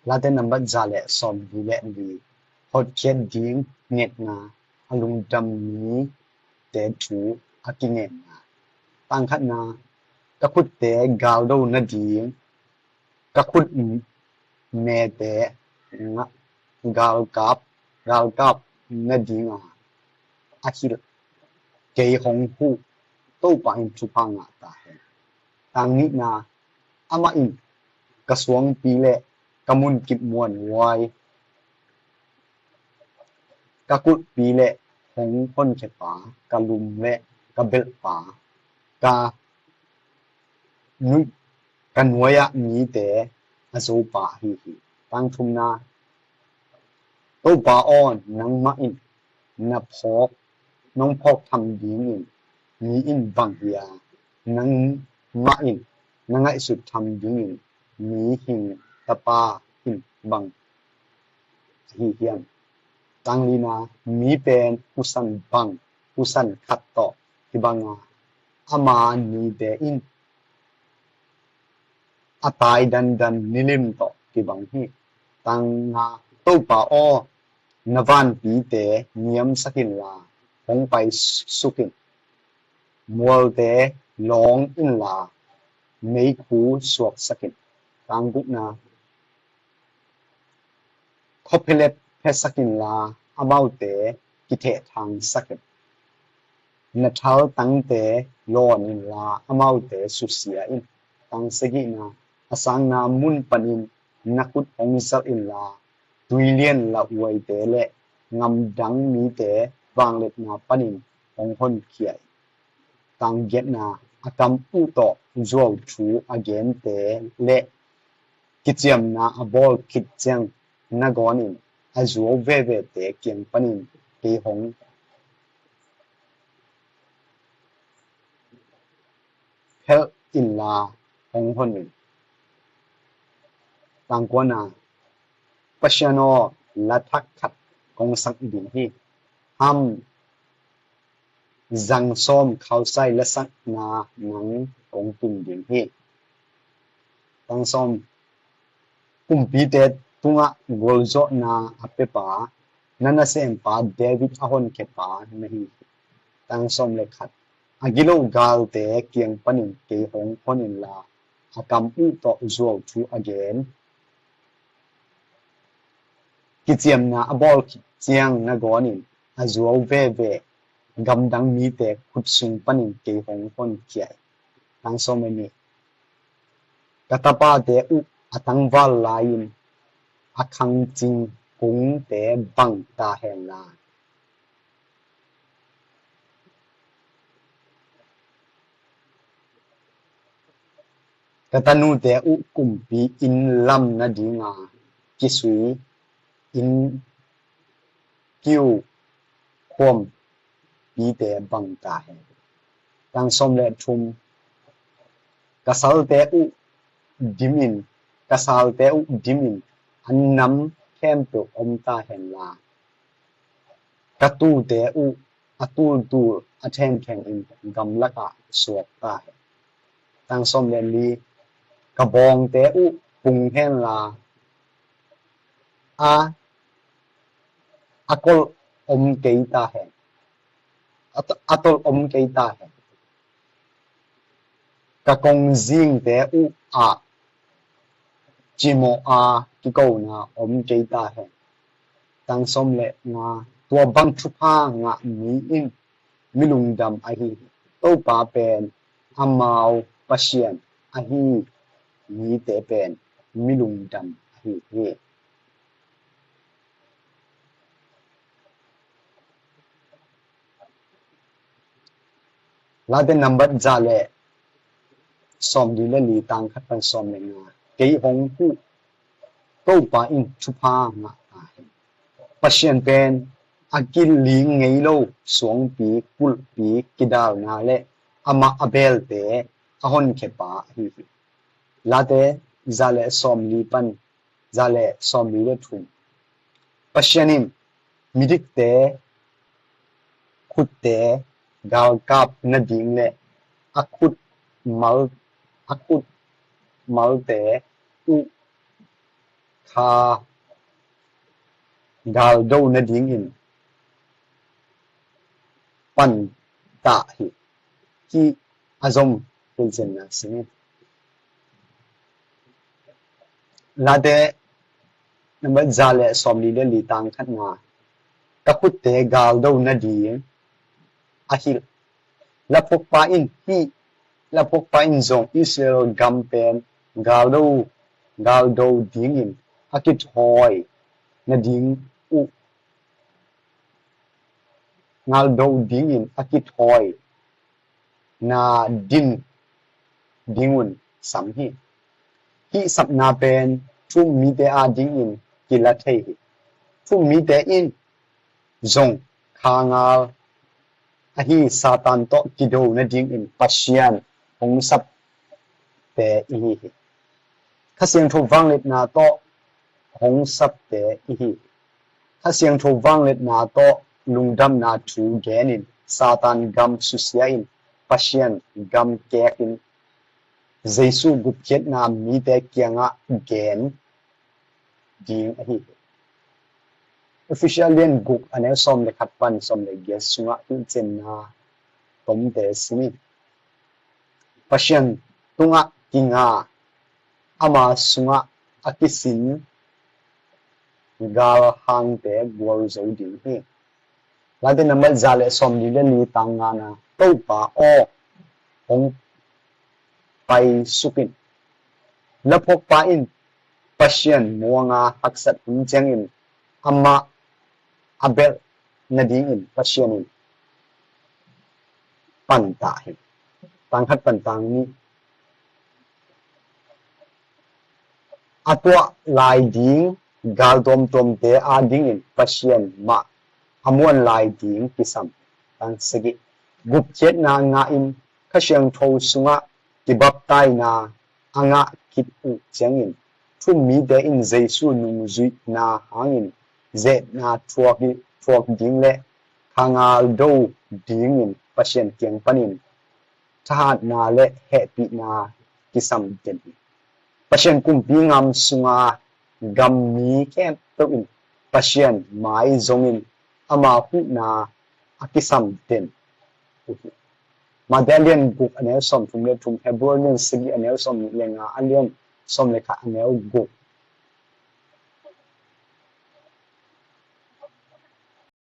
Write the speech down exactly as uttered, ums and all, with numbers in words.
Late nambat za le sawmli le li. Hotkhiat ding ngetna, a lungdam mite thu a kingenna. Tangkhatna, ka khutte galdo nading, ka khut mete nga-, galkap, galkap nadinga a hilh kei hong huh Topa in thupha ngah ta hen. Tangnihna, amah in ka suangpi le ka munkip muanhuai, ka kulhpi le hong honkhiapa, ka lum le ka belhpa, ka nuih, ka nuai-ah mite a zopa ahi hi. Tangthumna, Topa aw, nangmah in na phawk, nong phawk tham dingin mi in bang hi a, nangmah in na ngaihsut tham dingin mihing tapa in bang ahi hiam? Tanglina, mi pen husan bang, husan khat tawh kibanga, ama nite in a tai dandan nilim tawh kibang hi. Tangna, Topa aw, na vanpite niamsak inla, hong paisuk in. Mualte lawng inla, meikhu suaksak in. Tanggukna, khuaphialet phiasak inla, amaute kithehthangsak in. Na thaltangte lawn inla, amaute susia in. Tangsagihna, a sangna mun panin na khut hong zalh inla, tuilian lauhuaite le ngamdang mite vangliatna panin hong honkhia in. Tanggiatna, a kam uh tawh zuauthu a gente le kiciamna a bawl khit ciang nangawn in a zuau vevete kiang panin kei hong phelh inla hong hon in. Tangkuana, Pasian aw, la thak khat kong sak ding hi. Ham zang sawm khausai lasakna nang kong tun ding hi. Tangsawm, kumpite tungah gualzawhna a piapa, na nasempa David a honkhiapa na hi hi. Tangsawm le khat, a gilo galte kiang panin kei hong hon inla, a kam uh tawh zuauthu a gen, kiciamna a bawl khit ciang nangawn in a zuau veve gamdang mite khut sung panin kei hong honkhia in. Tangsawm le nih, ka tapate uh a tangval lai-in a khangcing kungte bang ta henla, ka tanute uh kumpi inn lam nadinga kisui inn kiu khuampite bang ta hen. Tangsawm le thum, ka salte uh dimin, ka salte uh dimin an nam khempeuh om ta henla, ka tuute uh a tultul a thengtheng in gamlakah suak ta hen. Tangsawm le li, ka bawngte uh pung henla, a, a kolh om kei ta hen, a to-, a tolh om kei ta hen. Ka kongzingte uh ah cimawh a kikona om kei ta hen. Tangsawm le nga, tua bang thupha ngah mi in mi lungdam ahi hi. Topa pen amau Pasian ahi mite pen mi lungdam ahi hi. Late nambat za le sawmli le li, tang khat pan sawm le nga. Kei hong huh Topa in thupha ngah ta hen. Pasian pen a kiling ngei lo suangpi, kulhpi, kidalna le amah a belte a honkhiapa ahi hi. Late za le sawmli pan za le sawmli le thum. Pasian in midikte khutte galkap nading le a khut mal, a khut malte uh kha galdo nadingin pantah hi. Hih a zom hilhcianna sim hi. Late nambat za le sawmli le li tang khatna. Ka khutte galdo nading a hilh. Laphuakpa in hih laphuakpa in zong Israel gam pen galdo galdo dingin a kithawi nading uh, galdo dingin a kithawi nading dingun sam hi. Hih sapna pen thu-um mite adingin kila thei hi. Thu-um mite in zong kha gal ahi Satan tawh kido nadingin Pasian hong sapte ihi hi. Kha Siangtho vangliatna tawh hong sapte ihi hi. Kha Siangtho vangliatna tawh lungdamna thu genin Satan gam susia in Pasian gam kekin Jesu gupkhiatna mite kiangah gen ding ahi hi. Efesa lian guk a neu sawm le khat pan sawm le giat sungah hilhcianna tomte sim hi. Pasian tungah kinga, ama sungah a kisin galhangte gualzo ding hi. Late nambat za le sawmli le li tang ngana. Topa aw, hong paisuk in. Laphuakpa in Pasian muanga haksat hun ciangin amah a belh nadingin Pasian in pantah hi. Tang khat pan tang nih. A tuah lai ding gal tuamtuamte adingin Pasian mah a muan lai ding kisam. Tang sagih. Gupkhiatna ngahin Kha Siangtho sungah kibaptaina a ngah khit uh ciangin thu-um mite in Jesu nungzuihna hangin zehna thuak, thuak ding le kha galdo dingin Pasian kiang panin thahatna le hehpihna kisam den hi. Pasian kumpi gam sunga gam mi khempeuh in Pasian mai zongin ama huhna a kisam den uh hi. Mate a lian guk a neu sawmthum le thum, Hebrew a lian sagih a neu sawmnih le nga, a lian sawm le khat a neu guk,